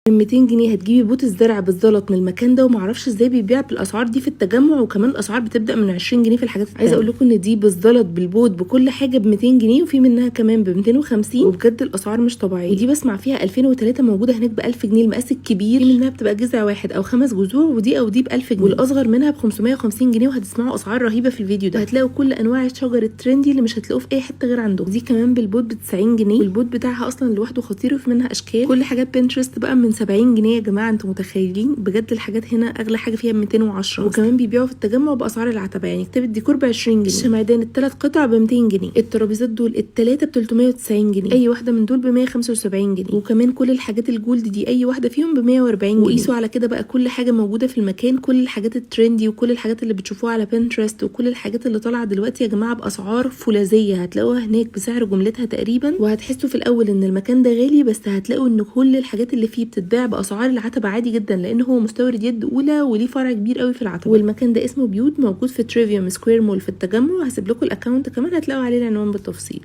من 200 جنيه هتجيبي بوت الزرع بالزلط من المكان ده، ومعرفش ازاي بيبيع بالاسعار دي في التجمع، وكمان الاسعار بتبدا من 20 جنيه في الحاجات التانية. عايزه اقول لكم ان دي بالزلط بالبوت بكل حاجة ب 200 جنيه، وفي منها كمان ب 250، وبجد الاسعار مش طبيعية. ودي بسمع فيها 2003 موجودة هناك ب 1000 جنيه المقاس الكبير، في منها بتبقى جذع واحد او 5 جذوع، ودي او دي ب 1000 جنيه، والاصغر منها ب 550 جنيه. وهتسمعوا اسعار رهيبة في الفيديو ده. هتلاقوا كل انواع الشجر ال trendy اللي مش هتلاقوه في اي حتة غير عندهم. دي كمان بالبوت ب 90 جنيه، والبوت بتاعها اصلا لوحده خطير، وفي منها اشكال. كل حاجات Pinterest بقى من 70 جنيه يا جماعة، انتوا متخيلين؟ بجد الحاجات هنا اغلى حاجة فيها ب 210. وكمان بيبيعوا في التجمع باسعار العتبة، يعني كتاب الديكور ب 20 جنيه، الشمعدان الثلاث قطع ب 200 جنيه، الترابيزات دول الثلاثة ب 390 جنيه، اي واحدة من دول ب 175 جنيه. وكمان كل الحاجات ال gold دي اي واحدة فيهم ب 140 جنيه. وقيسوا على كده بقى كل حاجة موجودة في المكان، كل الحاجات ال trendy وكل الحاجات اللي بتشوفوها على Pinterest وكل الحاجات اللي طالعه دلوقتي يا جماعة باسعار فولاذيه، هتلاقوها هناك بسعر جملتها تقريبا. وهتحسوا في الاول ان المكان ده غالي، بس هتلاقوا ان كل الحاجات اللي فيه بتتباع باسعار العتبة عادي جدا، لان هو مستورد يد اولى وليه فرع كبير قوي في العتبة. والمكان ده اسمه بيوت، موجود في تريفيوم سكوير مول في التجمع. هسيب لكم ال account كمان هتلاقوا عليه العنوان بالتفصيل.